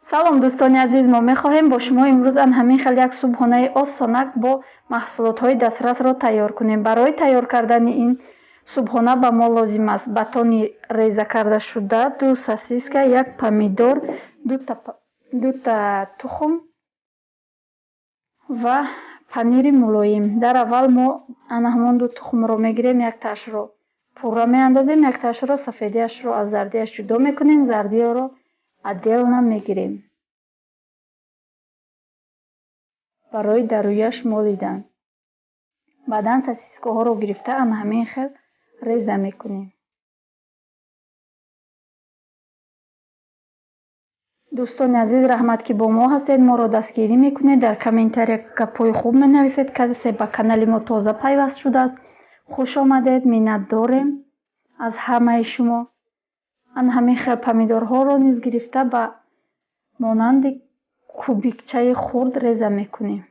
Салом, дӯстони азиз! Мо мехоҳем бо шумо имрӯз ан ҳамин хел як субҳонаи осонак бо маҳсулотҳои дастрасро тайёр кунем. Барои тайёр кардани ин субҳона ба мо лозим аст батони реза кардашуда, ду сосиска, як помидор, дута тухм ва панири мулоим. Дар аввал мо ана ҳамон ду тухмро мегирем, яктаашро пурра меандозем, яктаашро сафедиашро аз зардиаш ҷудо мекунем, зардиро отдельно мегирем барои дар рӯяш молидан. Баъдан сосискаҳоро гирифта ана ҳамин хел реза мекунем. Дӯстони азиз, раҳмат, ки бо мо ҳастед, моро дастгирӣ мекунед, дар комментария гапҳои хуб менависед. Касе ба канали мо тоза пайваст шудааст, хуш омадед, миннатдорем аз ҳамаи шумо. Ана ҳамин хел помидорҳоро низ гирифта ба монанди кубикчаи хурд реза мекунем,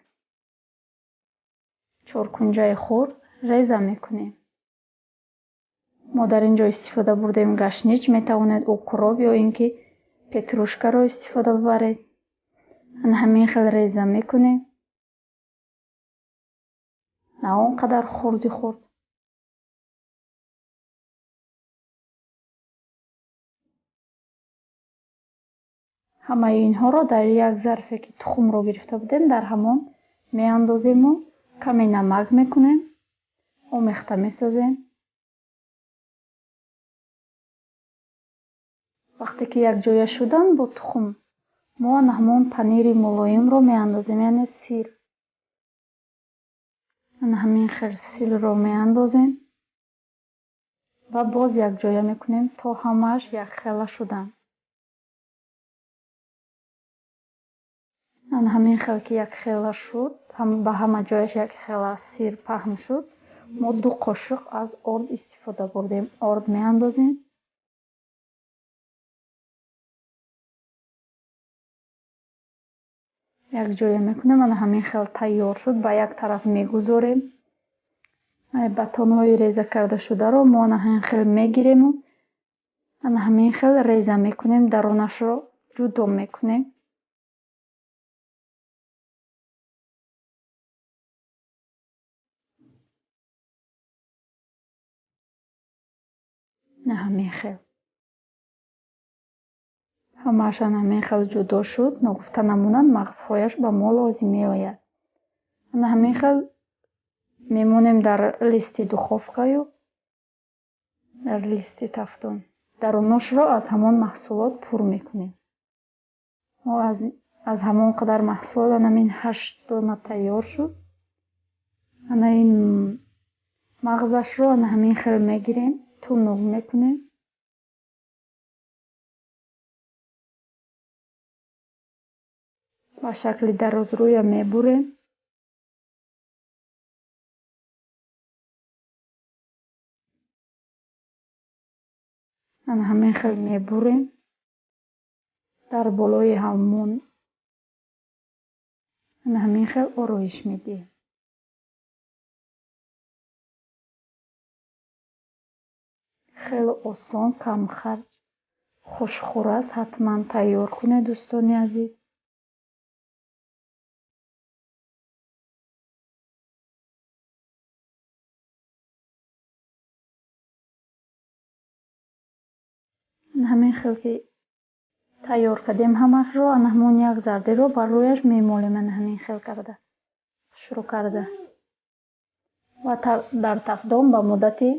чоркунҷаи хурд реза мекунем. Мо дар ин ҷо истифода бурдем гашнич, метавонед укроп ё ин ки петрушкаро истифода бибаред. Ана ҳамин хел реза мекунем, на он қадар хурди хурд. Ҳамаи инҳоро дар як зарфе, ки тухмро гирифта будем, дар ҳамон меандозему каме намак мекунем, омехта месозем. Вақте ки якҷоя шуданд бо тухм, мо ана ҳамон панири мулоимро меандозем, яъне сир. Ана ҳамин хел сирро меандозем ва боз якҷоя мекунем, то ҳамааш якхела шуданд. Ана ҳамин хел ки якхела шуд, ба ҳама ҷояш якхела сир паҳн шуд, мо 2 қошуқ аз орд истифода бурдем. Орд меандозем. Якҷоя мекунем. Ана ҳамин хел тайёр шуд, ба як тараф мегузорем. Батонҳои реза кардашударо мо ана ҳамин хел мегирему ана ҳамин хел реза мекунем, дарунашро ҷудо мекунем. На ҳамин хел. Ҳамааш ана ҳамин хел ҷудо шуд. Ногуфта намонад, мағзҳояш ба мо лозим меояд. Ана ҳамин хел мемонем дар листи духовкаю дар листи тафтон. Даруношро аз ҳамон маҳсулот пур мекунем. Мо аз ҳамон қадар маҳсулот ана ҳамин 8 дона тайёр шуд. Ана ин мағзашро ана ҳамин хел мегирем, тунук мекунем. Ба шакли дарозрӯя мебурем. Ана ҳамин хел мебурем. Дар болои ҳамон ана ҳамин хел ороиш медиҳем. Хеле осон, камхарҷ, хушхӯр аст. Ҳатман тайёр кунед, дӯстони азиз. Ҳамин хел ки тайёр кардем ҳамаашро, ана ҳамон як зардиро бар рӯяш мемолем, ана ҳамин хел карда, шурӯъ карда. Ва дар тафдон ба муддати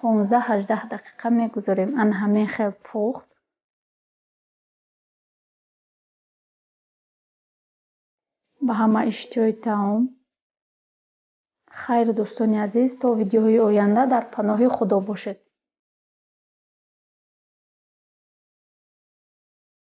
15-18 дақиқа мегузорем. Ана ҳамин хел пухт. Ба ҳама иштиҳои таом. Хайр, дӯстони азиз, то видеоҳои оянда дар паноҳи Худо бошед.